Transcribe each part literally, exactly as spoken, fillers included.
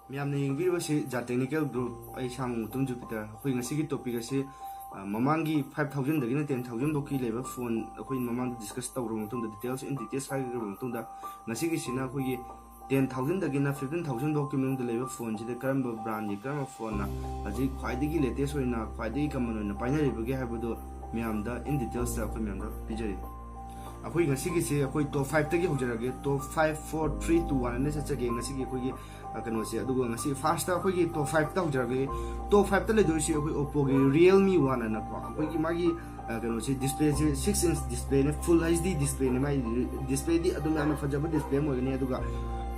ꯃꯌꯥꯝꯅ ꯌꯦꯡꯕꯤꯔꯤꯕꯁꯤ ꯖꯥ technical group, ꯑꯩ ꯁꯥꯡꯕ ꯃꯇꯨꯝ ꯖꯨꯄꯤꯇꯔ꯫ ꯑꯩꯈꯣꯏ ꯉꯁꯤꯒꯤ ꯇꯣꯄꯤꯛ ꯑꯁꯤ, ꯑ, ꯃꯃꯥꯡꯒꯤ ꯐꯥꯏꯚ ꯊꯥꯎꯖꯟꯗꯒꯤꯅ ꯇꯦꯟ ꯊꯥꯎꯖꯟ ꯐꯥꯎꯒꯤ ꯂꯩꯕ ꯐꯣꯟ ꯑꯩꯈꯣꯏ ꯃꯃꯥꯡꯗ ꯗꯤꯁꯀꯁ ꯇꯧꯔꯕ ꯃꯇꯨꯡꯗ, ꯗꯤꯇꯦꯜꯁ ꯏꯟ ꯗꯤꯇꯦꯜꯁ ꯍꯥꯏꯈ꯭ꯔꯕ ꯃꯇꯨꯡꯗ, ꯉꯁꯤꯒꯤꯁꯤꯅ ꯑꯩꯈꯣꯏꯒꯤ ꯇꯦꯟ ꯊꯥꯎꯖꯟꯗꯒꯤꯅ ꯐꯤꯐꯇꯤꯟ ꯊꯥꯎꯖꯟ ꯐꯥꯎꯒꯤ ꯃꯅꯨꯡꯗ ꯂꯩꯕ ꯐꯣꯟꯁꯤꯗ ꯀꯔꯝꯕ ꯕ꯭ꯔꯥꯟꯒꯤ, ꯀꯔꯝꯕ ꯐꯣꯟꯅ ꯍꯧꯖꯤꯛ ꯈ꯭ꯋꯥꯏꯗꯒꯤ ꯂꯦꯇꯦꯁ ꯑꯣꯏꯅ, ꯈ꯭ꯋꯥꯏꯗꯒꯤ ꯀꯃꯟ ꯑꯣꯏꯅ ꯄꯥꯏꯅꯔꯤꯕꯒꯦ ꯍꯥꯏꯕꯗꯨ ꯃꯌꯥꯝꯗ ꯏꯟ ꯗꯤꯇꯦꯜꯁꯇ ꯑꯩꯈꯣꯏ ꯃꯌꯥꯝꯗ ꯄꯤꯖꯔꯤ꯫ ꯑꯩꯈꯣꯏ ꯉꯁꯤꯒꯤꯁꯦ ꯑꯩꯈꯣꯏ ꯇꯣꯞ ꯐꯥꯏꯚꯇꯒꯤ ꯍꯧꯖꯔꯒꯦ꯫ Top five, four, three, two, one ꯍꯥꯏꯅ ꯆꯠꯆꯒꯦ ꯉꯁꯤꯒꯤ ꯑꯩꯈꯣꯏꯒꯤ, ꯑ, ꯀꯩꯅꯣꯁꯦ꯫ ꯑꯗꯨꯒ ꯉꯁꯤ ꯐꯥꯔꯁꯇ ꯑꯩꯈꯣꯏꯒꯤ ꯇꯣꯞ ꯐꯥꯏꯚꯇ ꯍꯧꯖꯔꯒꯦ꯫ ꯇꯣꯞ ꯐꯥꯏꯚꯇ ꯂꯩꯗꯣꯏꯁꯦ ꯑꯩꯈꯣꯏ Oppoꯒꯤ Realme One ꯍꯥꯏꯅꯀꯣ꯫ ꯑꯩꯈꯣꯏꯒꯤ ꯃꯥꯒꯤ, ꯑ, ꯀꯩꯅꯣꯁꯦ, ꯗꯤꯁꯄ꯭ꯂꯦꯁꯦ ꯁꯤꯛꯁ ꯏꯟꯆ ꯗꯤꯁꯄ꯭ꯂꯦꯅꯦ, ꯐꯨꯜ ꯍꯩꯆ ꯗꯤ ꯗꯤꯁꯄ꯭ꯂꯦꯅꯦ꯫ ꯃꯥꯒꯤ ꯗꯤꯁꯄ꯭ꯂꯦꯗꯤ ꯑꯗꯨꯝ ꯌꯥꯝꯅ ꯐꯖꯕ ꯗꯤꯁꯄ꯭ꯂꯦ ꯑꯃ ꯑꯣꯏꯒꯅꯤ꯫ ꯑꯗꯨꯒ,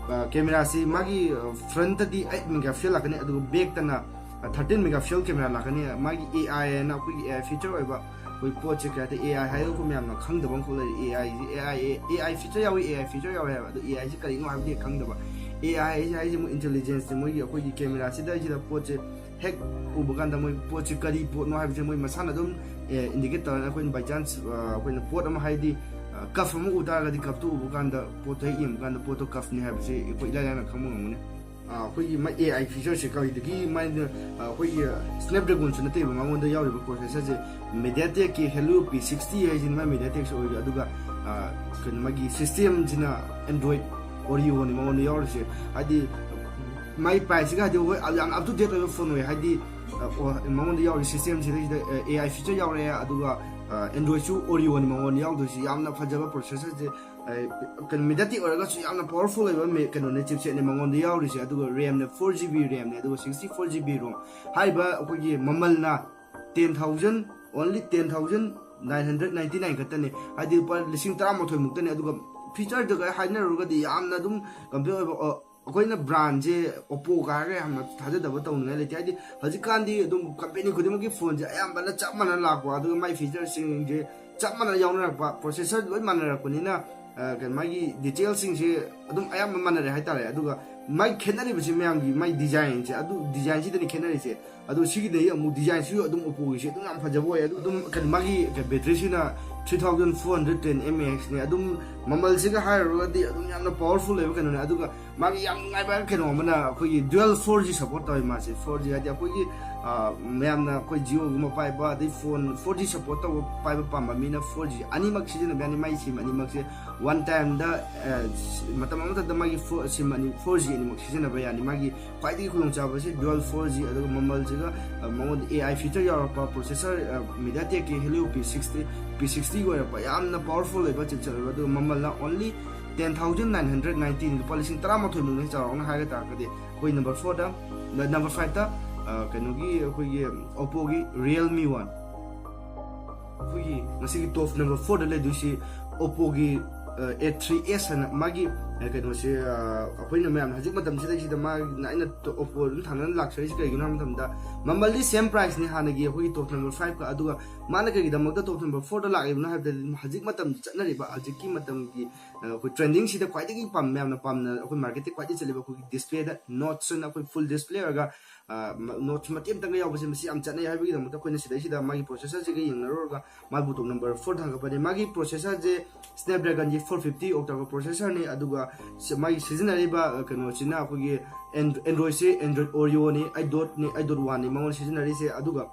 ꯑ, ꯀꯦꯃꯦꯔꯥꯁꯤ ꯃꯥꯒꯤ, ꯑ, ꯐ꯭ꯔꯟꯠꯇꯗꯤ ꯑꯩꯠ ꯃꯦꯒꯥ ꯄꯤꯛꯁꯦꯜ ꯂꯥꯛꯀꯅꯤ, ꯑꯗꯨꯒ ꯕꯦꯛꯇꯅ, ꯑ, ꯊꯥꯔꯇꯤꯟ ꯃꯦꯒꯥ ꯄꯤꯛꯁꯦꯜ ꯀꯦꯃꯦꯔꯥ ꯂꯥꯛꯀꯅꯤ꯫ ꯃꯥꯒꯤ ꯑꯦ ꯑꯥꯏ ꯑꯅ ꯑꯩꯈꯣꯏꯒꯤ ꯑꯦ ꯑꯥꯏ ꯐꯤꯆꯔ ꯑꯣꯏꯕ ꯑꯩꯈꯣꯏ ꯄꯣꯠꯁꯦ ꯀꯩ ꯍꯥꯏꯇꯥꯔꯦ, ꯑꯦ ꯑꯥꯏ ꯍꯥꯏꯔꯒ ꯑꯩꯈꯣꯏ ꯃꯌꯥꯝꯅ ꯈꯪꯗꯕ ꯑꯃꯈꯛ ꯂꯩꯔꯦ꯫ ꯑꯦ ꯑꯥꯏꯁꯤ, A I, A I feature ꯌꯥꯎꯏ, ꯑꯦ ꯑꯥꯏ ꯐꯤꯆꯔ ꯌꯥꯎꯏ ꯍꯥꯏꯕ꯫ ꯑꯗꯣ ꯑꯦ ꯑꯥꯏꯁꯤ ꯀꯔꯤꯅꯣ ꯍꯥꯏꯕꯗꯤ ꯈꯪꯗꯕ꯫ ꯑꯦ ꯑꯥꯏ ꯍꯥꯏꯁꯦ ꯃꯣꯏ ꯏꯟꯇꯦꯂꯤꯖꯦꯟꯁꯅꯦ, ꯃꯣꯏꯒꯤ ꯑꯩꯈꯣꯏꯒꯤ ꯀꯦꯃꯦꯔꯥꯁꯤꯗ ꯁꯤꯗ ꯄꯣꯠꯁꯦ ꯍꯦꯛ ꯎꯕ ꯀꯥꯟꯗ ꯃꯣꯏ ꯄꯣꯠꯁꯦ ꯀꯔꯤ ꯄꯣꯠꯅꯣ ꯍꯥꯏꯕꯁꯦ ꯃꯣꯏ ꯃꯁꯥꯅ ꯑꯗꯨꯝ, ꯑꯦ, ꯏꯟꯗꯤꯀꯦꯠ ꯇꯧꯔꯅꯤ꯫ ꯑꯩꯈꯣꯏꯅ ꯕꯥꯏ ꯆꯥꯟꯁ, ꯑ, ꯑꯩꯈꯣꯏꯅ ꯄꯣꯠ ꯑꯃ ꯍꯥꯏꯗꯤ, ꯑ, ꯀꯐ ꯑꯃ ꯎ ꯇꯥꯔꯒꯗꯤ ꯀꯐꯇꯨ ꯎꯕ ꯀꯥꯟꯗ ꯄꯣꯠꯇꯣ ꯍꯦꯛ ꯌꯦꯡꯕ ꯀꯥꯟꯗ ꯄꯣꯠꯇꯣ ꯀꯐꯅꯤ ꯍꯥꯏꯕꯁꯦ ꯑꯩꯈꯣꯏ ꯏꯂꯥꯏ ꯂꯥꯏꯅ ꯈꯪꯕ ꯉꯝꯒꯅꯤ꯫ ꯑ, ꯑꯩꯈꯣꯏꯒꯤ ꯃꯥ-, ꯑꯦ ꯑꯥꯏ ꯐꯤꯆꯔꯁꯦ ꯀꯔꯤꯗꯒꯤ ꯃꯥꯏꯅ, ꯑ, ꯑꯩꯈꯣꯏꯒꯤ ꯁ꯭ꯅꯦꯞꯗ꯭ꯔꯦꯒꯣꯟꯁꯨ ꯅꯠꯇꯦꯕ ꯃꯉꯣꯟꯗ ꯌꯥꯎꯔꯤꯕ ꯄ꯭ꯔꯣꯁꯦꯁꯔꯁꯦ꯫ ꯃꯦꯗꯤꯌꯥꯇꯦꯛꯀꯤ ꯍꯦꯂꯤꯑꯣ ꯄꯤ ꯁꯤꯛꯁꯇꯤ ꯍꯥꯏꯁꯤꯅ ꯃꯥꯏ ꯃꯦꯗꯤꯌꯥꯇꯦꯛꯁꯨ ꯑꯣꯏꯔꯤ꯫ ꯑꯗꯨꯒ, ꯑ, ꯀꯩꯅꯣ, ꯃꯥꯒꯤ ꯁꯤꯁꯇꯦꯝꯁꯤꯅ ꯑꯦꯟꯗ꯭ꯔꯣꯏꯗ ꯑꯣꯔꯤꯑꯣꯅꯤ ꯃꯉꯣꯟꯗ ꯌꯥꯎꯔꯤꯁꯦ꯫ ꯍꯥꯏꯗꯤ ꯃꯥꯏ ꯄ꯭ꯔꯥꯏꯁꯁꯤꯒ ꯍꯥꯏꯗꯤ ꯑꯩꯈꯣꯏ ꯌꯥꯝꯅ ꯑꯞ ꯇꯨ ꯗꯦꯠ ꯑꯣꯏꯕ ꯐꯣꯟ ꯑꯣꯏ꯫ ꯍꯥꯏꯗꯤ, ꯑ, ꯑꯣ, ꯃꯉꯣꯟꯗ ꯌꯥꯎꯔꯤ ꯁꯤꯁꯇꯦꯝꯁꯤꯗꯩꯁꯤꯗ, ꯑ, ꯑꯦ ꯑꯥꯏ ꯐꯤꯆꯔ ꯌꯥꯎꯔꯛꯑꯦ, ꯑꯗꯨꯒ, ꯑ, ꯑꯦꯟꯗ꯭ꯔꯣꯏꯗꯁꯨ ꯑꯣꯔꯤꯑꯣꯅꯤ ꯃꯉꯣꯟꯗ ꯌꯥꯎꯗꯣꯏꯁꯤ꯫ ꯌꯥꯝꯅ ꯐꯖꯕ ꯄ꯭ꯔꯣꯁꯦꯁꯔꯁꯦ, ꯑ, ꯀꯩꯅꯣ, ꯃꯦꯗꯤꯌꯥꯇꯦꯛ ꯑꯣꯏꯔꯒꯁꯨ ꯌꯥꯝꯅ ꯄꯋꯥꯔꯐꯨꯜ ꯑꯣꯏꯕ ꯃꯦ-, ꯀꯩꯅꯣꯅꯦ, ꯆꯤꯞꯁꯦꯠꯅꯦ ꯃꯉꯣꯟꯗ ꯌꯥꯎꯔꯤꯁꯦ꯫ ꯑꯗꯨꯒ ꯔꯦꯝꯅ ꯐꯣꯔ ꯖꯤ ꯕꯤ ꯔꯦꯝꯅꯦ, ꯑꯗꯨꯒ ꯁꯤꯛꯁꯇꯤ ꯐꯣꯔ ꯖꯤ ꯕꯤ ꯔꯣꯝ꯫ ꯍꯥꯏꯔꯤꯕ ꯑꯩꯈꯣꯏꯒꯤ ꯃꯃꯜꯅ ten thousand, only ten thousand nine hundred ninety nine ꯈꯛꯇꯅꯦ, ꯍꯥꯏꯗꯤ ꯂꯨꯄꯥ ꯂꯤꯁꯤꯡ ꯇꯔꯥꯃꯥꯊꯣꯏ ꯃꯨꯛꯇꯅꯦ꯫ ꯑꯗꯨꯒ ꯐꯤꯆꯔꯗꯒ ꯍꯥꯏꯅꯔꯨꯔꯒꯗꯤ ꯌꯥꯝꯅ ꯑꯗꯨꯝ ꯀꯝꯄꯤꯌꯔ ꯑꯣꯏꯕ, ꯑ, ꯑꯩꯈꯣꯏꯅ ꯕ꯭ꯔꯥꯟꯁꯦ Oppoꯒ ꯍꯥꯏꯔꯒ ꯌꯥꯝꯅ ꯊꯥꯖꯗꯕ ꯇꯧꯅꯤꯡꯉꯥꯏ ꯂꯩꯇꯦ꯫ ꯍꯥꯏꯗꯤ ꯍꯧꯖꯤꯛꯀꯥꯟꯗꯤ ꯑꯗꯨꯝ ꯀꯝꯄꯦꯅꯤ ꯈꯨꯗꯤꯡꯃꯛꯀꯤ ꯐꯣꯟꯁꯦ ꯑꯌꯥꯝꯕꯅ ꯆꯞ ꯃꯥꯟꯅ ꯂꯥꯛꯄ, ꯑꯗꯨꯒ ꯃꯥꯏ ꯐꯤꯆꯔꯁꯤꯡꯁꯦ ꯆꯞ ꯃꯥꯟꯅ ꯌꯥꯎꯅꯔꯛꯄ, ꯄ꯭ꯔꯣꯁꯦꯁꯔ ꯂꯣꯏ ꯃꯥꯟꯅꯔꯛꯄꯅꯤꯅ, ꯑ, ꯀꯩꯅꯣ, ꯃꯥꯒꯤ ꯗꯤꯇꯦꯜꯁꯤꯡꯁꯦ ꯑꯗꯨꯝ ꯑꯌꯥꯝꯕ ꯃꯥꯟꯅꯔꯦ ꯍꯥꯏꯇꯥꯔꯦ꯫ ꯑꯗꯨꯒ ꯃꯥꯏ ꯈꯦꯠꯅꯔꯤꯕꯁꯤ ꯃꯌꯥꯝꯒꯤ ꯃꯥꯏ ꯗꯤꯖꯥꯏꯟꯁꯦ, ꯑꯗꯨ ꯗꯤꯖꯥꯏꯟꯁꯤꯗꯅꯤ ꯈꯦꯠꯅꯔꯤꯁꯦ꯫ ꯑꯗꯣ ꯁꯤꯒꯤꯗꯤ ꯑꯃꯨꯛ ꯗꯤꯖꯥꯏꯟꯁꯤꯁꯨ ꯑꯗꯨꯝ Oppoꯒꯤꯁꯦ ꯑꯗꯨꯝ ꯌꯥꯝ ꯐꯖꯕ ꯑꯣꯏ꯫ ꯑꯗꯨ ꯑꯗꯨꯝ ꯀꯩꯅꯣ, ꯃꯥꯒꯤ ꯕꯦꯇ꯭ꯔꯤꯁꯤꯅ Three thousand four hundred ten mAh ꯅꯦ꯫ ꯑꯗꯨꯝ ꯃꯃꯜꯁꯤꯒ ꯍꯥꯏꯔꯨꯔꯒꯗꯤ ꯑꯗꯨꯝ ꯌꯥꯝꯅ powerful ꯑꯣꯏꯕ ꯀꯩꯅꯣꯅꯦ꯫ ꯑꯗꯨꯒ ꯃꯥꯒꯤ ꯌꯥꯝ ꯅꯨꯡꯉꯥꯏꯕ ꯀꯩꯅꯣ ꯑꯃꯅ ꯑꯩꯈꯣꯏꯒꯤ dual four G support ꯇꯧꯋꯦ ꯃꯥꯁꯦ꯫ Four G ꯍꯥꯏꯗꯤ ꯑꯩꯈꯣꯏꯒꯤ, ꯑ, ꯃꯌꯥꯝꯅ ꯑꯩꯈꯣꯏ Jio ꯒꯨꯝꯕ ꯄꯥꯏꯕ, ꯑꯗꯩ phone four G support ꯇꯧꯕ ꯄꯥꯏꯕ ꯄꯥꯝꯕ ꯃꯤꯅ four G ꯑꯅꯤꯃꯛ ꯁꯤꯖꯤꯟꯅꯕ ꯌꯥꯅꯤ꯫ ꯃꯥꯒꯤ SIM ꯑꯅꯤꯃꯛꯁꯦ one time ꯗ, ꯑ, ꯃꯇꯝ ꯑꯃꯈꯛꯇ ꯃꯥꯒꯤ ꯐꯣ-, SIM ꯑꯅꯤ, four G ꯑꯅꯤꯃꯛ ꯁꯤꯖꯤꯟꯅꯕ ꯌꯥꯅꯤ꯫ ꯃꯥꯒꯤ ꯈ꯭ꯋꯥꯏꯗꯒꯤ ꯈꯨꯗꯣꯡꯆꯥꯕꯁꯤ dual four G, ꯑꯗꯨꯒ ꯃꯃꯜꯁꯤꯒ, ꯑ, ꯃꯉꯣꯟꯗ A I feature ꯌꯥꯎꯔꯛꯄ processor, ꯑ, MediaTek ꯀꯤ Helio P sixty, P sixty ꯑꯣꯏꯔꯛꯄ, ꯌꯥꯝꯅ powerful ꯑꯣꯏꯕ chipset ꯑꯣꯏꯕ, ꯑꯗꯨꯒ ꯃꯃꯜꯅ only ten thousand nine hundred ninety ꯅꯤ, ꯂꯨꯄꯥ ꯂꯤꯁꯤꯡ ꯇꯔꯥꯃꯥꯊꯣꯏ ꯃꯨꯛꯅꯤ ꯆꯥꯎꯔꯥꯛꯅ ꯍꯥꯏꯕ ꯇꯥꯔꯒꯗꯤ꯫ ꯑꯩꯈꯣꯏ number four ꯗ, number five ꯇ, ꯑ, ꯀꯩꯅꯣꯒꯤ, ꯑꯩꯈꯣꯏꯒꯤ Oppo ꯒꯤ Realme One꯫ ꯑꯩꯈꯣꯏꯒꯤ ꯉꯁꯤꯒꯤ top number four ꯗ ꯂꯩꯗꯣꯏꯁꯤ Oppo ꯒꯤ, ꯑ, A three S ꯍꯥꯏꯅ ꯃꯥꯒꯤ, ꯑ, ꯀꯩꯅꯣꯁꯦ, ꯑ, ꯑꯩꯈꯣꯏꯅ ꯃꯌꯥꯝꯅ ꯍꯧꯖꯤꯛ ꯃꯇꯝꯁꯤꯗꯩꯁꯤꯗ ꯃꯥꯒꯤ ꯑꯩꯅ ꯇꯣ-, Oppo ꯑꯗꯨꯝ ꯊꯥꯡꯅꯅ ꯂꯥꯛꯆꯔꯤꯁꯦ ꯀꯩꯒꯤꯅꯣ ꯍꯥꯏꯕ ꯃꯇꯝꯗ ꯃꯃꯜꯗꯤ same price ꯅꯤ ꯍꯥꯟꯅꯒꯤ ꯑꯩꯈꯣꯏꯒꯤ top number five ꯀ꯫ ꯑꯗꯨꯒ ꯃꯥꯅ ꯀꯩꯒꯤꯗꯃꯛꯇ top number four ꯗ ꯂꯥꯛꯂꯤꯕꯅꯣ ꯍꯥꯏꯕꯗꯗꯤ ꯍꯧꯖꯤꯛ ꯃꯇꯝ ꯆꯠꯅꯔꯤꯕ, ꯍꯧꯖꯤꯛꯀꯤ ꯃꯇꯝꯒꯤ, ꯑ, ꯑꯩꯈꯣꯏ trending ꯁꯤꯗ ꯈ꯭ꯋꯥꯏꯗꯒꯤ ꯄꯥꯝ-, ꯃꯌꯥꯝꯅ ꯄꯥꯝꯅ ꯑꯩꯈꯣꯏ market ꯇ ꯈ꯭ꯋꯥꯏꯗꯒꯤ ꯆꯠꯂꯤꯕ ꯑꯩꯈꯣꯏꯒꯤ display ꯗ notch ꯑꯣꯏꯅ ꯑꯩꯈꯣꯏ full display ꯑꯣꯏꯔꯒ, ꯑ, ꯃ-, notch ꯃꯇꯦꯛ ꯑꯃꯇꯪꯒ ꯌꯥꯎꯕꯁꯦ ꯃꯁꯤ ꯌꯥꯝ ꯆꯠꯅꯩ ꯍꯥꯏꯕꯒꯤꯗꯃꯛꯇ ꯑꯩꯈꯣꯏꯅ ꯁꯤꯗꯩꯁꯤꯗ ꯃꯥꯒꯤ processor ꯁꯤꯒ ꯌꯦꯡꯅꯔꯨꯔꯒ ꯃꯥꯕꯨ top number four ꯊꯥꯡꯒꯠꯄꯅꯦ꯫ ꯃꯥꯒꯤ processor ꯁꯦ Snapdragon ꯒꯤ four fifty octa core processor ꯅꯤ, ꯑꯗꯨꯒ ꯁꯤ-, ꯃꯥꯒꯤ ꯁꯤꯖꯤꯟꯅꯔꯤꯕ, ꯑ, ꯀꯩꯅꯣꯁꯤꯅ ꯑꯩꯈꯣꯏꯒꯤ An-, Android say Android Oreo ꯅꯤ, eight dot ꯅꯤ, eight dot one ꯅꯤ ꯃꯉꯣꯟꯗ ꯁꯤꯖꯤꯟꯅꯔꯤꯁꯦ꯫ ꯑꯗꯨꯒ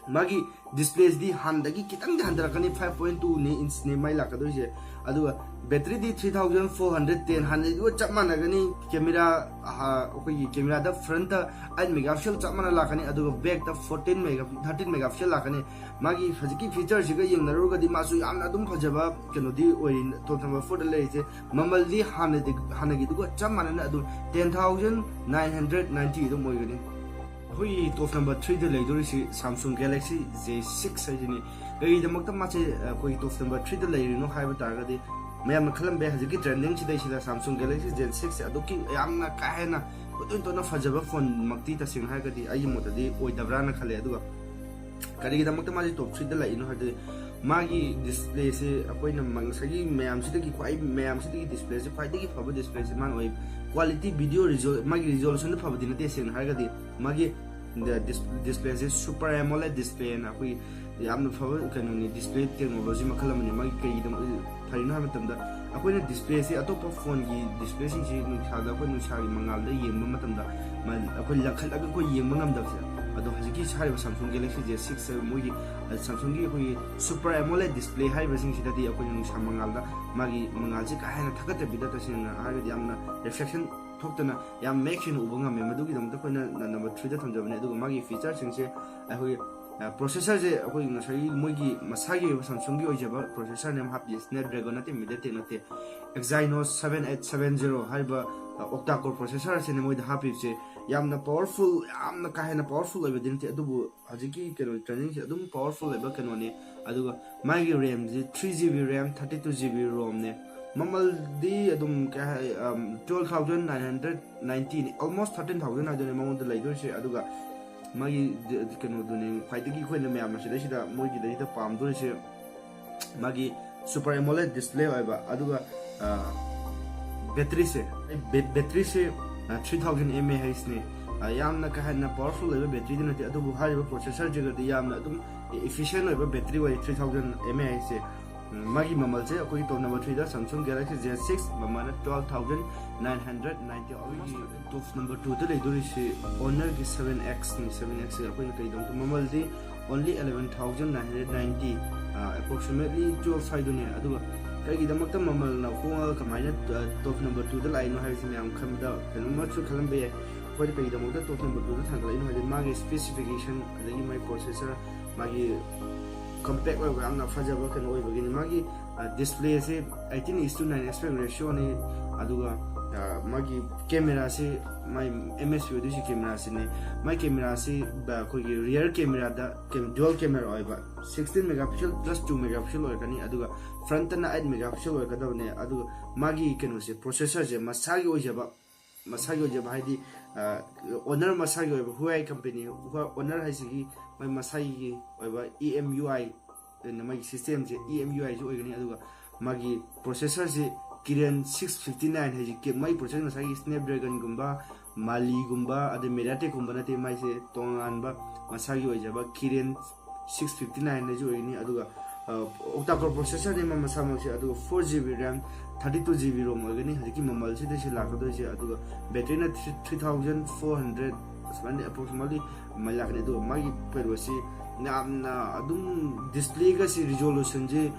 ꯃꯥꯒꯤ display ꯁꯤꯗꯤ ꯍꯥꯟꯅꯗꯒꯤ ꯈꯤꯇꯪꯗꯤ ꯍꯟꯊꯔꯛꯀꯅꯤ, five point two ꯅꯤ inch ꯅꯤ ꯃꯥꯏ ꯂꯥꯛꯀꯗꯣꯏꯁꯦ꯫ ꯑꯗꯨꯒ battery ꯗꯤ three thousand four hundred ten ꯍꯥꯟꯅꯗꯨꯒ ꯆꯞ ꯃꯥꯟꯅꯒꯅꯤ꯫ Camera, ꯑꯍ, ꯑꯩꯈꯣꯏꯒꯤ camera ꯗ front ꯇ eight megapixel ꯆꯞ ꯃꯥꯟꯅ ꯂꯥꯛꯀꯅꯤ, ꯑꯗꯨꯒ back ꯇ fourteen mega, thirteen megapixel ꯂꯥꯛꯀꯅꯤ꯫ ꯃꯥꯒꯤ ꯍꯧꯖꯤꯛꯀꯤ feature ꯁꯤꯒ ꯌꯦꯡꯅꯔꯨꯔꯒꯗꯤ ꯃꯥꯁꯨ ꯌꯥꯝꯅ ꯑꯗꯨꯝ ꯐꯖꯕ ꯀꯩꯅꯣꯗꯤ ꯑꯣꯏꯔꯤ top number four ꯗ ꯂꯩꯔꯤꯁꯦ꯫ ꯃꯃꯜꯗꯤ ꯍꯥꯟꯅꯗꯤ, ꯍꯥꯟꯅꯒꯤꯗꯨꯒ ꯆꯞ ꯃꯥꯟꯅꯅ ꯑꯗꯨꯝ ten thousand nine hundred ninety ꯑꯗꯨꯝ ꯑꯣꯏꯒꯅꯤ꯫ ꯑꯩꯈꯣꯏꯒꯤ top number three ꯗ ꯂꯩꯗꯣꯔꯤꯁꯤ Samsung Galaxy J six ꯍꯥꯏꯁꯤꯅꯤ꯫ ꯀꯔꯤꯒꯤꯗꯃꯛꯇ ꯃꯥꯁꯦ, ꯑ, ꯑꯩꯈꯣꯏꯒꯤ top number three ꯗ ꯂꯩꯔꯤꯅꯣ ꯍꯥꯏꯕ ꯇꯥꯔꯒꯗꯤ, ꯃꯌꯥꯝꯅ ꯈꯜꯂꯝꯕ ꯌꯥꯏ, ꯍꯧꯖꯤꯛꯀꯤ trending ꯁꯤꯗꯩꯁꯤꯗ Samsung Galaxy J six ꯁꯦ ꯑꯗꯨꯛꯀꯤ ꯌꯥꯝꯅ ꯀꯥ ꯍꯦꯟꯅ ꯎꯇꯣꯟ ꯇꯣꯟꯅ ꯐꯖꯕ phone ꯃꯛꯇꯤ ꯇꯁꯦꯡꯅ ꯍꯥꯏꯔꯒꯗꯤ ꯑꯩꯒꯤ ꯃꯣꯠꯇꯗꯤ ꯑꯣꯏꯗꯕ꯭ꯔꯥꯅ ꯈꯜꯂꯦ꯫ ꯑꯗꯨꯒ ꯀꯔꯤꯒꯤꯗꯃꯛꯇ ꯃꯥꯁꯦ top three ꯗ ꯂꯥꯛꯏꯅꯣ ꯍꯥꯏꯕꯗꯤ, ꯃꯥꯒꯤ display ꯁꯦ ꯑꯩꯈꯣꯏꯅ ꯃ-, ꯉꯁꯥꯏꯒꯤ ꯃꯌꯥꯝꯁꯤꯗꯒꯤ ꯈ꯭ꯋꯥꯏ, ꯃꯌꯥꯝꯁꯤꯗꯒꯤ display ꯁꯦ ꯈ꯭ꯋꯥꯏꯗꯒꯤ ꯐꯕ display ꯁꯦ ꯃꯥꯅ ꯑꯣꯏ꯫ Quality, video resol-, ꯃꯥꯒꯤ resolution ꯗ ꯐꯕꯗꯤ ꯅꯠꯇꯦ, ꯁꯦꯡꯅ ꯍꯥꯏꯔꯒꯗꯤ ꯃꯥꯒꯤ dis-, display ꯁꯦ Super AMOLED display ꯅ ꯑꯩꯈꯣꯏꯒꯤ ꯌꯥꯝꯅ ꯐꯕ ꯀꯩꯅꯣꯅꯤ, ꯗꯤꯁꯄ꯭ꯂꯦ ꯇꯦꯛꯅꯣꯂꯣꯖꯤ ꯃꯈꯜ ꯑꯃꯅꯤ꯫ ꯃꯥꯒꯤ ꯀꯩꯒꯤꯗꯃꯛ ꯐꯔꯤꯅꯣ ꯍꯥꯏꯕ ꯃꯇꯝꯗ, ꯑꯩꯈꯣꯏꯅ ꯗꯤꯁꯄ꯭ꯂꯦꯁꯤ ꯑꯇꯣꯞꯄ ꯐꯣꯟꯒꯤ ꯗꯤꯁꯄ꯭ꯂꯦꯁꯤꯡꯁꯤ ꯅꯨꯡꯁꯥꯗ, ꯑꯩꯈꯣꯏ ꯅꯨꯡꯁꯥꯒꯤ ꯃꯉꯥꯜꯗ ꯌꯦꯡꯕ ꯃꯇꯝꯗ ꯃ-, ꯑꯩꯈꯣꯏ ꯂꯪꯈꯠꯂꯒ ꯑꯩꯈꯣꯏ ꯌꯦꯡꯕ ꯉꯝꯗꯕꯁꯦ, ꯑꯗꯣ ꯍꯧꯖꯤꯛꯀꯤ ꯍꯥꯏꯔꯤꯕ Samsung Galaxy Z six ꯍꯥꯏꯕ ꯃꯣꯏꯒꯤ, ꯑ, Samsungꯒꯤ ꯑꯩꯈꯣꯏꯒꯤ ꯁꯨꯄꯔ ꯑꯦꯃꯣꯂꯦꯗ ꯗꯤꯁꯄ꯭ꯂꯦ ꯍꯥꯏꯔꯤꯕꯁꯤꯡꯁꯤꯗꯗꯤ ꯑꯩꯈꯣꯏꯅ ꯅꯨꯡꯁꯥ ꯃꯉꯥꯜꯗ ꯃꯥꯒꯤ ꯃꯉꯥꯜꯁꯦ ꯀꯥ ꯍꯦꯟꯅ ꯊꯛꯀꯠꯇꯕꯤꯗ, ꯇꯁꯦꯡꯅ ꯍꯥꯏꯔꯒꯗꯤ ꯌꯥꯝꯅ ꯔꯤꯐ꯭ꯂꯦꯛꯁꯟ ꯊꯣꯛꯇꯅ ꯌꯥꯝ ꯃꯌꯦꯛ ꯁꯦꯡꯅ ꯎꯕ ꯉꯝꯃꯦ꯫ ꯃꯗꯨꯒꯤꯗꯃꯛꯇ ꯑꯩꯈꯣꯏꯅ ꯅꯝꯕꯔ ꯊ꯭ꯔꯤꯗ ꯊꯝꯖꯕꯅꯦ꯫ ꯑꯗꯨꯒ ꯃꯥꯒꯤ ꯐꯤꯆꯔꯁꯤꯡꯁꯦ ꯑꯩꯈꯣꯏꯒꯤ, ꯑ, ꯄ꯭ꯔꯣꯁꯦꯁꯔꯁꯦ ꯑꯩꯈꯣꯏꯒꯤ ꯉꯁꯥꯏꯒꯤ ꯃꯣꯏꯒꯤ ꯃꯁꯥꯒꯤ ꯑꯣꯏꯕ Samsungꯒꯤ ꯑꯣꯏꯖꯕ ꯄ꯭ꯔꯣꯁꯦꯁꯔꯅꯦ ꯑꯃ ꯍꯥꯞꯄꯤ, Snapdragon ꯅꯠꯇꯦ, MediaTek ꯅꯠꯇꯦ, Exynos seven eight seven zero ꯍꯥꯏꯔꯤꯕ, ꯑ, octa-core ꯄ꯭ꯔꯣꯁꯦꯁꯔ ꯑꯁꯤꯅꯦ ꯃꯣꯏꯗ ꯍꯥꯞꯄꯤꯕꯁꯦ꯫ ꯌꯥꯝꯅ ꯄꯋꯥꯔꯐꯨꯜ, ꯌꯥꯝꯅ ꯀꯥ ꯍꯦꯟꯅ ꯄꯋꯥꯔꯐꯨꯜ ꯑꯣꯏꯕꯗꯤ ꯅꯠꯇꯦ, ꯑꯗꯨꯕꯨ ꯍꯧꯖꯤꯛꯀꯤ ꯀꯩꯅꯣ ꯇ꯭ꯔꯦꯟꯗꯤꯡꯁꯦ ꯑꯗꯨꯝ ꯄꯋꯥꯔꯐꯨꯜ ꯑꯣꯏꯕ ꯀꯩꯅꯣꯅꯦ꯫ ꯑꯗꯨꯒ ꯃꯥꯒꯤ ꯔꯦꯝꯁꯤ three GB RAM, thirty two GB ROMꯅꯦ꯫ ꯃꯃꯜꯗꯤ ꯑꯗꯨꯝ ꯀꯩ ꯍꯥꯏ, ꯇ꯭ꯋꯦꯜꯐ ꯊꯥꯎꯖꯟ ꯅꯥꯏꯟ ꯍꯟꯗ꯭ꯔꯦꯠ ꯅꯥꯏꯟꯇꯤꯅꯦ, ꯑꯣꯜꯃꯣꯁ ꯊꯥꯔꯇꯤꯟ ꯊꯥꯎꯖꯟ ꯍꯥꯏꯗꯨꯅꯦ ꯃꯉꯣꯟꯗ ꯂꯩꯗꯣꯏꯁꯦ꯫ ꯑꯗꯨꯒ ꯃꯥꯒꯤ ꯗ-, ꯀꯩꯅꯣꯗꯨꯅꯦ ꯈ꯭ꯋꯥꯏꯗꯒꯤ ꯑꯩꯈꯣꯏꯅ ꯃꯌꯥꯝꯅ ꯁꯤꯗꯩꯁꯤꯗ ꯃꯣꯏꯒꯤꯗꯩꯗ ꯄꯥꯝꯗꯣꯔꯤꯁꯦ ꯃꯥꯒꯤ ꯁꯨꯄꯔ ꯑꯦꯃꯣꯂꯦꯗ ꯗꯤꯁꯄ꯭ꯂꯦ ꯑꯣꯏꯕ, ꯑꯗꯨꯒ, ꯑ, ꯕꯦꯇ꯭ꯔꯤꯁꯦ, ꯕꯦ-, ꯕꯦꯇ꯭ꯔꯤꯁꯦ, ꯑ, three thousand mAhꯅꯦ꯫ ꯑ, ꯌꯥꯝꯅ ꯀꯥ ꯍꯦꯟꯅ ꯄꯋꯥꯔꯐꯨꯜ ꯑꯣꯏꯕ ꯕꯦꯇ꯭ꯔꯤꯗꯤ ꯅꯠꯇꯦ, ꯑꯗꯨꯕꯨ ꯍꯥꯏꯔꯤꯕ ꯄ꯭ꯔꯣꯁꯦꯁꯔꯁꯤꯒꯗꯤ ꯌꯥꯝꯅ ꯑꯗꯨꯝ ꯏꯐꯤꯁꯤꯌꯦꯟ ꯑꯣꯏꯕ ꯕꯦꯇ꯭ꯔꯤ ꯑꯣꯏ, three thousand mAhꯁꯦ꯫ ꯎꯝ, ꯃꯥꯒꯤ ꯃꯃꯜꯁꯦ ꯑꯩꯈꯣꯏꯒꯤ ꯇꯣꯞ ꯅꯝꯕꯔ ꯊ꯭ꯔꯤꯗ Samsung Galaxy Z six, ꯃꯃꯜꯅ twelve thousand nine hundred ninety꯫ ꯑꯩꯈꯣꯏꯒꯤ ꯇꯣꯞ ꯅꯝꯕꯔ ꯇꯨꯗ ꯂꯩꯗꯣꯔꯤꯁꯤ Honorꯒꯤ seven Xꯅꯤ꯫ Seven Xꯁꯦ ꯑꯩꯈꯣꯏꯅ ꯀꯩꯗꯧꯗ ꯃꯃꯜꯗꯤ only eleven thousand nine hundred ninety, ꯑ, approximately twelve ꯁ꯭ꯋꯥꯏꯗꯨꯅꯦ꯫ ꯑꯗꯨꯒ ꯀꯔꯤꯒꯤꯗꯃꯛꯇ ꯃꯃꯜꯅ ꯍꯣꯡꯉꯒ ꯀꯃꯥꯏꯅ, ꯑ, ꯇꯣꯞ ꯅꯝꯕꯔ ꯇꯨꯗ ꯂꯥꯛꯏꯅꯣ ꯍꯥꯏꯕꯁꯤ ꯃꯌꯥꯝ ꯈꯟꯕꯗ ꯀꯩꯅꯣꯝꯃꯁꯨ ꯈꯜꯂꯝꯕ ꯌꯥꯏ꯫ ꯑꯩꯈꯣꯏꯅ ꯀꯔꯤꯒꯤꯗꯃꯛꯇ ꯇꯣꯞ ꯅꯝꯕꯔ ꯇꯨꯗ ꯊꯥꯡꯒꯠꯂꯛꯏꯅꯣ ꯍꯥꯏꯗꯤ ꯃꯥꯒꯤ ꯁ꯭ꯄꯦꯁꯤꯐꯤꯀꯦꯁꯟ, ꯑꯗꯒꯤ ꯃꯥꯒꯤ ꯄ꯭ꯔꯣꯁꯦꯁꯔ, ꯃꯥꯒꯤ ꯀꯝꯄꯦꯛ ꯑꯣꯏꯕ, ꯌꯥꯝꯅ ꯐꯖꯕ ꯀꯩꯅꯣ ꯑꯣꯏꯕꯒꯤꯅꯤ꯫ ꯃꯥꯒꯤ, ꯑ, ꯗꯤꯁꯄ꯭ꯂꯦꯁꯦ eighteen is to nine aspect ratioꯅꯤ꯫ ꯑꯗꯨꯒ, ꯑ, ꯃꯥꯒꯤ ꯀꯦꯃꯦꯔꯥꯁꯤ, ꯃꯥꯏ M S P ꯑꯣꯏꯗꯣꯏꯁꯤ ꯀꯦꯃꯦꯔꯥꯁꯤꯅꯤ꯫ ꯃꯥꯏ ꯀꯦꯃꯦꯔꯥꯁꯤ, ꯑ, ꯑꯩꯈꯣꯏꯒꯤ ꯔꯤꯌꯔ ꯀꯦꯃꯦꯔꯥꯗ ꯀꯦꯝ-, ꯗ꯭ꯌꯨꯑꯦꯜ ꯀꯦꯃꯦꯔꯥ ꯑꯣꯏꯕ, sixteen megapixel plus two megapixel ꯑꯣꯏꯔꯛꯀꯅꯤ꯫ ꯑꯗꯨꯒ ꯐ꯭ꯔꯟꯇꯅ eight megapixel ꯑꯣꯏꯔꯛꯀꯗꯕꯅꯦ꯫ ꯑꯗꯨꯒ ꯃꯥꯒꯤ ꯀꯩꯅꯣꯁꯦ, ꯄ꯭ꯔꯣꯁꯦꯁꯔꯁꯦ ꯃꯁꯥꯒꯤ ꯑꯣꯏꯖꯕ, ꯃꯁꯥꯒꯤ ꯑꯣꯏꯖꯕ ꯍꯥꯏꯗꯤ, ꯑ, Honor ꯃꯁꯥꯒꯤ ꯑꯣꯏꯕ Huawei company, Honor ꯍꯥꯏꯁꯤꯒꯤ ꯃꯥꯏ ꯃꯁꯥꯒꯤ ꯑꯣꯏꯕ E M U I, ꯑꯗꯨꯅ ꯃꯥꯒꯤ ꯁꯤꯁꯇꯦꯝꯁꯦ E M U Iꯁꯨ ꯑꯣꯏꯒꯅꯤ꯫ ꯑꯗꯨꯒ ꯃꯥꯒꯤ ꯄ꯭ꯔꯣꯁꯦꯁꯔꯁꯤ Kirin six fifty nine ꯍꯥꯏꯁꯤ ꯀꯦ-, ꯃꯥꯒꯤ ꯄ꯭ꯔꯣꯁꯦꯁꯔ ꯉꯁꯥꯏꯒꯤ Snapdragonꯒꯨꯝꯕ, Maliꯒꯨꯝꯕ, ꯑꯗꯩ MediaTekꯀꯨꯝꯕ ꯅꯠꯇꯦ, ꯃꯥꯏꯁꯦ ꯇꯣꯉꯥꯟꯕ ꯃꯁꯥꯒꯤ ꯑꯣꯏꯖꯕ Kirin six fifty nine ꯅꯁꯨ ꯑꯣꯏꯒꯅꯤ꯫ ꯑꯗꯨꯒ octa core processor ꯅꯤ ꯃꯥ ꯃꯁꯥꯃꯛꯁꯦ꯫ ꯑꯗꯨꯒ four GB RAM, thirty two GB ROM ꯑꯣꯏꯒꯅꯤ꯫ ꯍꯧꯖꯤꯛꯀꯤ ꯃꯃꯜꯁꯤꯗꯩꯁꯤ ꯂꯥꯛꯀꯗꯣꯏꯁꯦ꯫ ꯑꯗꯨꯒ battery ꯅ three thousand four hundred ꯁꯨꯃꯥꯏꯅ approximately ꯃꯩ ꯂꯥꯛꯀꯅꯤ꯫ ꯑꯗꯨꯒ ꯃꯥꯒꯤ ꯀꯩꯅꯣꯁꯤ ꯌꯥꯝꯅ ꯑꯗꯨꯝ display ꯒꯁꯤ resolution ꯁꯤ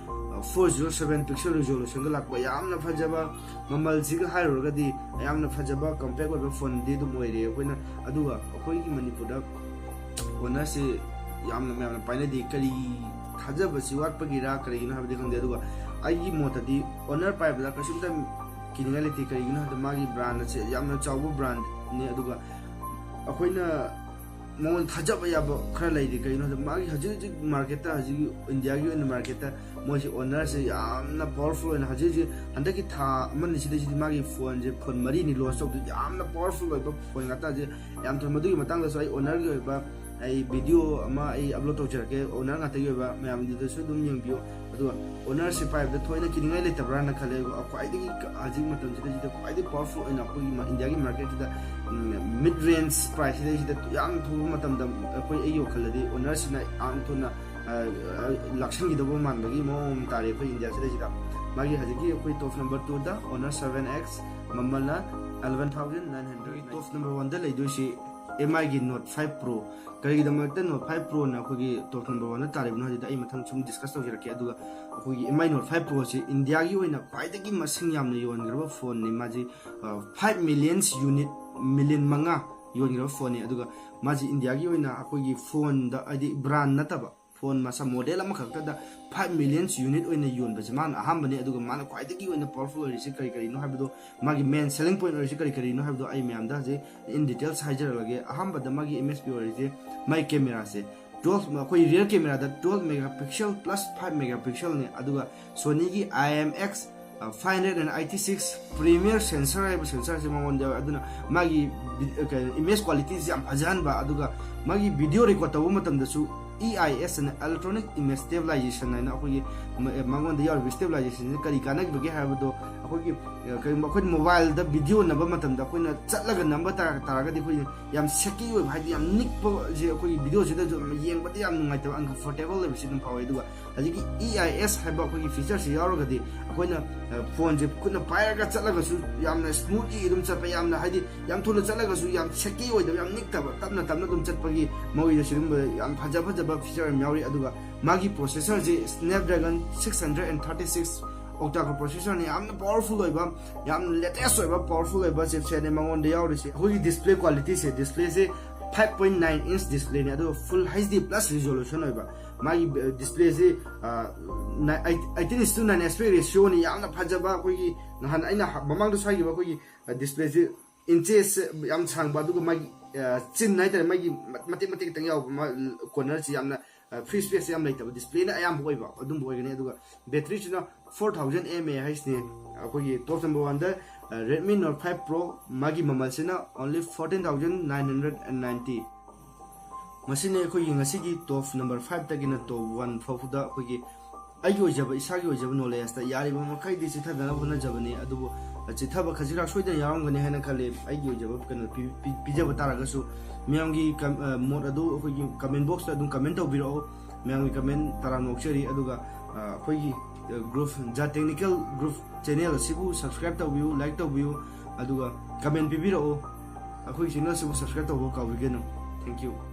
four zero seven pixel resolution ꯒ ꯂꯥꯛꯄ, ꯌꯥꯝꯅ ꯐꯖꯕ, ꯃꯃꯜꯁꯤꯒ ꯍꯥꯏꯔꯨꯔꯒꯗꯤ ꯌꯥꯝꯅ ꯐꯖꯕ compact ꯑꯣꯏꯕ phone ꯗꯤ ꯑꯗꯨꯝ ꯑꯣꯏꯔꯦ ꯑꯩꯈꯣꯏꯅ꯫ ꯑꯗꯨꯒ ꯑꯩꯈꯣꯏꯒꯤ ꯃꯅꯤꯄꯨꯔꯗ Honor ꯁꯤ ꯌꯥꯝꯅ ꯃꯌꯥꯝꯅ ꯄꯥꯏꯅꯗꯦ꯫ ꯀꯔꯤ ꯊꯥꯖꯕꯁꯤ ꯋꯥꯠꯄꯒꯤꯔꯥ ꯀꯔꯤꯒꯤꯅꯣ ꯍꯥꯏꯕꯗꯤ ꯈꯪꯗꯦ꯫ ꯑꯗꯨꯒ ꯑꯩꯒꯤ ꯃꯣꯠꯇꯗꯤ Honor ꯄꯥꯏꯕꯗ ꯀꯩꯁꯨꯝꯇ ꯀꯤꯅꯤꯡꯉꯥꯏ ꯂꯩꯇꯦ꯫ ꯀꯔꯤꯒꯤꯅꯣ ꯍꯥꯏꯕꯗ ꯃꯥꯒꯤ brand ꯑꯁꯦ ꯌꯥꯝꯅ ꯆꯥꯎꯕ brand ꯅꯤ꯫ ꯑꯗꯨꯒ ꯑꯩꯈꯣꯏꯅ ꯃꯉꯣꯟꯗ ꯊꯥꯖꯕ ꯌꯥꯕ ꯈꯔ ꯂꯩꯔꯤ꯫ ꯀꯩꯒꯤꯅꯣ ꯍꯥꯏꯕꯗ ꯃꯥꯒꯤ ꯍꯧꯖꯤꯛ ꯍꯧꯖꯤꯛ market ꯇ, ꯍꯧꯖꯤꯛ India ꯒꯤ ꯑꯣꯏꯅ market ꯇ ꯃꯣꯏꯁꯤ Honor ꯁꯦ ꯌꯥꯝꯅ powerful ꯑꯣꯏꯅ ꯍꯧꯖꯤꯛ ꯍꯧꯖꯤꯛ ꯍꯟꯗꯛꯀꯤ ꯊꯥ ꯑꯃꯅꯤ ꯁꯤꯗꯩꯁꯤꯗꯤ ꯃꯥꯒꯤ phone ꯁꯦ, phone ꯃꯔꯤꯅꯤ launch ꯇꯧꯗꯣꯏ, ꯌꯥꯝꯅ powerful ꯑꯣꯏꯕ phone ꯉꯥꯛꯇ ꯍꯧꯖꯤꯛ ꯌꯥꯝ ꯊꯨꯅ꯫ ꯃꯗꯨꯒꯤ ꯃꯇꯥꯡꯗꯁꯨ ꯑꯩ Honor ꯒꯤ ꯑꯣꯏꯕ ꯑꯩ video ꯑꯃ ꯑꯩ upload ꯇꯧꯖꯔꯛꯀꯦ, Honor ꯉꯥꯛꯇꯒꯤ ꯑꯣꯏꯕ, ꯃꯌꯥꯝꯗꯨꯗꯁꯨ ꯑꯗꯨꯝ ꯌꯦꯡꯕꯤꯌꯨ꯫ ꯑꯗꯨꯒ Honor ꯁꯤ ꯄꯥꯏꯕꯗ ꯊꯣꯏꯅ ꯀꯤꯅꯤꯡꯉꯥꯏ ꯂꯩꯇꯕ꯭ꯔꯥꯅ ꯈꯜꯂꯦ꯫ ꯈ꯭ꯋꯥꯏꯗꯒꯤ ꯍꯧꯖꯤꯛ ꯃꯇꯝꯁꯤꯗꯩꯁꯤꯗ ꯈ꯭ꯋꯥꯏꯗꯒꯤ powerful ꯑꯣꯏꯅ ꯑꯩꯈꯣꯏꯒꯤ ꯃ-, India ꯒꯤ market ꯁꯤꯗ, ꯎꯝ, mid range price ꯁꯤꯗꯩꯁꯤꯗ ꯌꯥꯝ ꯊꯨꯕ ꯃꯇꯝꯗ ꯑꯩꯈꯣꯏ, ꯑꯩꯒꯤ ꯋꯥꯈꯜꯗꯗꯤ Honor ꯁꯤꯅ ꯌꯥꯝ ꯊꯨꯅ, ꯑ, ꯑ, ꯂꯥꯛꯁꯟꯈꯤꯗꯧꯕ ꯃꯥꯟꯕꯒꯤ ꯃꯑꯣꯡ ꯑꯃ ꯇꯥꯔꯦ ꯑꯩꯈꯣꯏ India ꯁꯤꯗꯩꯁꯤꯗ꯫ ꯃꯥꯒꯤ ꯍꯧꯖꯤꯛꯀꯤ ꯑꯩꯈꯣꯏ top number two ꯗ Honor seven X, ꯃꯃꯜꯅ eleven thousand nine hundred꯫ Top number one the ꯂꯩꯗꯣꯏꯁꯤ M I ꯒꯤ Note five Pro꯫ ꯀꯔꯤꯒꯤꯗꯃꯛꯇ Note five Pro ꯅ ꯑꯩꯈꯣꯏꯒꯤ top number one ꯗ ꯇꯥꯔꯤꯕꯅꯣ ꯍꯥꯏꯗꯨꯗꯤ ꯑꯩ ꯃꯊꯪ ꯁꯨꯝ discuss ꯇꯧꯖꯔꯛꯀꯦ꯫ ꯑꯗꯨꯒ ꯑꯩꯈꯣꯏꯒꯤ M I Note five Pro ꯑꯁꯤ India ꯒꯤ ꯑꯣꯏꯅ ꯈ꯭ꯋꯥꯏꯗꯒꯤ ꯃꯁꯤꯡ ꯌꯥꯝꯅ ꯌꯣꯟꯈ꯭ꯔꯕ phone ꯅꯤ꯫ ꯃꯥꯁꯤ, ꯑ, five millions unit, million ꯃꯉꯥ ꯌꯣꯟꯈ꯭ꯔꯕ phone ꯅꯤ꯫ ꯑꯗꯨꯒ ꯃꯥꯁꯤ India ꯒꯤ ꯑꯣꯏꯅ ꯑꯩꯈꯣꯏꯒꯤ phone ꯗ, ꯍꯥꯏꯗꯤ brand ꯅꯠꯇꯕ, phone ꯃꯁꯥ model ꯑꯃꯈꯛꯇꯗ five millions unit ꯑꯣꯏꯅ ꯌꯣꯟꯕꯁꯦ ꯃꯥꯅ ꯑꯍꯥꯟꯕꯅꯤ꯫ ꯑꯗꯨꯒ ꯃꯥꯅ ꯈ꯭ꯋꯥꯏꯗꯒꯤ ꯑꯣꯏꯅ powerful ꯑꯣꯏꯔꯤꯁꯤ ꯀꯔꯤ ꯀꯔꯤꯅꯣ ꯍꯥꯏꯕꯗꯣ, ꯃꯥꯒꯤ main selling point ꯑꯣꯏꯔꯤꯁꯤ ꯀꯔꯤ ꯀꯔꯤꯅꯣ ꯍꯥꯏꯕꯗꯣ ꯑꯩ ꯃꯌꯥꯝꯗ ꯍꯧꯖꯤꯛ in details ꯍꯥꯏꯖꯔꯛꯑꯒꯦ꯫ ꯑꯍꯥꯟꯕꯗ ꯃꯥꯒꯤ M S P ꯑꯣꯏꯔꯤꯁꯦ, ꯃꯥꯒꯤ camera ꯁꯦ twelve, ꯑꯩꯈꯣꯏ rear camera ꯗ twelve megapixel plus five megapixel ꯅꯤ꯫ ꯑꯗꯨꯒ Sony ꯒꯤ I M X, ꯑ, five hundred and eighty six premier sensor ꯍꯥꯏꯕ sensor ꯁꯦ ꯃꯉꯣꯟꯗ ꯌꯥꯎꯋꯦ꯫ ꯑꯗꯨꯅ ꯃꯥꯒꯤ vi-, ꯑ, ꯀꯩ, image quality ꯁꯦ ꯌꯥꯝ ꯐꯖꯍꯟꯕ, ꯑꯗꯨꯒ ꯃꯥꯒꯤ video record ꯇꯧꯕ ꯃꯇꯝꯗꯁꯨ E I S ꯑꯅ Electronic Image Stabilization ꯍꯥꯏꯅ ꯑꯩꯈꯣꯏꯒꯤ ꯃ- ꯃꯉꯣꯟꯗ ꯌꯥꯎꯔꯤꯕ stabilization ꯁꯤ ꯀꯔꯤ ꯀꯥꯟꯅꯕꯒꯦ ꯍꯥꯏꯕꯗꯣ ꯑꯩꯈꯣꯏꯒꯤ ꯑ, ꯀꯔꯤꯒꯨꯝꯕ ꯑꯩꯈꯣꯏꯅ mobile ꯗ video ꯅꯝꯕ ꯃꯇꯝꯗ ꯑꯩꯈꯣꯏꯅ ꯆꯠꯂꯒ ꯅꯝꯕ ꯇꯥ- ꯇꯥꯔꯒꯗꯤ ꯑꯩꯈꯣꯏ ꯌꯥꯝ shaky ꯑꯣꯏꯕ, ꯍꯥꯏꯗꯤ ꯌꯥꯝ ꯅꯤꯛꯄꯁꯦ ꯑꯩꯈꯣꯏꯒꯤ video ꯁꯤꯗꯁꯨ ꯌꯦꯡꯕꯗ ꯌꯥꯝ ꯅꯨꯡꯉꯥꯏꯇꯕ, uncomfortable ꯑꯣꯏꯕꯁꯤ ꯑꯗꯨꯝ ꯐꯥꯎꯋꯦ꯫ ꯑꯗꯨꯒ ꯍꯧꯖꯤꯛꯀꯤ E I S ꯍꯥꯏꯕ ꯑꯩꯈꯣꯏꯒꯤ feature ꯁꯤ ꯌꯥꯎꯔꯒꯗꯤ ꯑꯩꯈꯣꯏꯅ ꯐꯣꯟꯁꯦ ꯈꯨꯠꯅ ꯄꯥꯏꯔꯒ ꯆꯠꯂꯒꯁꯨ ꯌꯥꯝꯅ smoothly ꯑꯗꯨꯝ ꯆꯠꯄ, ꯌꯥꯝꯅ ꯍꯥꯏꯗꯤ ꯌꯥꯝ ꯊꯨꯅ ꯆꯠꯂꯒꯁꯨ ꯌꯥꯝ shaky ꯑꯣꯏꯗꯕ, ꯌꯥꯝ ꯅꯤꯛꯇꯕ, ꯇꯞꯅ ꯇꯞꯅ ꯑꯗꯨꯝ ꯆꯠꯄꯒꯤ ꯃꯑꯣꯡꯗ ꯁꯤꯒꯨꯝꯕ ꯌꯥꯝ ꯐꯖ ꯐꯖꯕ feature ꯌꯥꯝ ꯌꯥꯎꯔꯤ꯫ ꯑꯗꯨꯒ ꯃꯥꯒꯤ processor ꯁꯤ Snapdragon six hundred and thirty six octa-core processor ꯅꯤ, ꯌꯥꯝꯅ powerful ꯑꯣꯏꯕ, ꯌꯥꯝꯅ latest ꯑꯣꯏꯕ powerful ꯑꯣꯏꯕ chipset ꯅꯤ ꯃꯉꯣꯟꯗ ꯌꯥꯎꯔꯤꯁꯦ꯫ ꯑꯩꯈꯣꯏꯒꯤ display quality ꯁꯦ, display ꯁꯦ five point nine inch display ꯅꯤ, ꯑꯗꯨꯒ full H D plus resolution ꯑꯣꯏꯕ꯫ ꯃꯥꯒꯤ display ꯁꯤ eighteen is to nine aspect ratio ꯅꯤ, ꯌꯥꯝꯅ ꯐꯖꯕ꯫ ꯑꯩꯈꯣꯏꯒꯤ ꯅꯍꯥꯟ ꯑꯩꯅ ꯍ- ꯃꯃꯥꯡꯗ ꯁ꯭ꯋꯥꯏꯈꯤꯕ ꯑꯩꯈꯣꯏꯒꯤ display ꯁꯤ inches ꯌꯥꯝ ꯁꯥꯡꯕ, ꯑꯗꯨꯒ ꯃꯥꯒꯤ ꯑ, chin ꯍꯥꯏꯇꯥꯔꯦ, ꯃꯥꯒꯤ ꯃ- ꯃꯇꯦꯛ ꯃꯇꯦꯛ ꯈꯤꯇꯪ ꯌꯥꯎꯕ, ꯃꯥ corner ꯁꯤ ꯌꯥꯝꯅ free space ꯌꯥꯝ ꯂꯩꯇꯕ, display ꯅ ꯑꯌꯥꯝꯕ ꯑꯣꯏꯕ ꯑꯗꯨꯝꯕ ꯑꯣꯏꯒꯅꯤ꯫ ꯑꯗꯨꯒ battery ꯁꯤꯅ four thousand mAh ꯅꯤ꯫ ꯑꯩꯈꯣꯏꯒꯤ top number one ꯗ Redmi Note five Pro, ꯃꯥꯒꯤ ꯃꯃꯜꯁꯤꯅ only fourteen thousand nine hundred and ninety꯫ ꯃꯁꯤꯅꯤ ꯑꯩꯈꯣꯏꯒꯤ ꯉꯁꯤꯒꯤ top number five ꯇꯒꯤꯅ top one ꯐꯥꯎꯕꯗ ꯑꯩꯈꯣꯏꯒꯤ ꯑꯩꯒꯤ ꯑꯣꯏꯖꯕ, ꯏꯁꯥꯒꯤ ꯑꯣꯏꯖꯕ knowledge ꯇ ꯌꯥꯔꯤꯕ ꯃꯈꯩꯗꯤ ꯆꯤꯊꯗꯅꯕ ꯍꯣꯠꯅꯖꯕꯅꯤ꯫ ꯑꯗꯨꯕꯨ ꯆꯤꯊꯕ ꯈꯖꯤꯛ ꯈꯔꯥꯛ ꯁꯣꯏꯗꯅ ꯌꯥꯎꯔꯝꯒꯅꯤ ꯍꯥꯏꯅ ꯈꯜꯂꯤ꯫ ꯑꯩꯒꯤ ꯑꯣꯏꯖꯕ ꯀꯩꯅꯣ ꯄꯤ- ꯄꯤ- ꯄꯤꯖꯕ ꯇꯥꯔꯒꯁꯨ ꯃꯌꯥꯝꯒꯤ ꯀꯝ- ꯑ, ꯃꯣꯠ ꯑꯗꯨ ꯑꯩꯈꯣꯏꯒꯤ comment box ꯇ ꯑꯗꯨꯝ comment ꯇꯧꯕꯤꯔꯛꯑꯣ꯫ ꯃꯌꯥꯝꯒꯤ comment ꯇꯔꯥꯝꯅ ꯑꯣꯛꯆꯔꯤ꯫ ꯑꯗꯨꯒ ꯑ, ꯑꯩꯈꯣꯏꯒꯤ group, ꯖꯥ technical group channel ꯑꯁꯤꯕꯨ subscribe ꯇꯧꯕꯤꯌꯨ, like ꯇꯧꯕꯤꯌꯨ, ꯑꯗꯨꯒ comment ꯄꯤꯕꯤꯔꯛꯑꯣ꯫ ꯑꯩꯈꯣꯏꯒꯤ channel ꯑꯁꯤꯕꯨ subscribe ꯇꯧꯕ ꯀꯥꯎꯕꯤꯒꯅꯨ꯫ Thank you꯫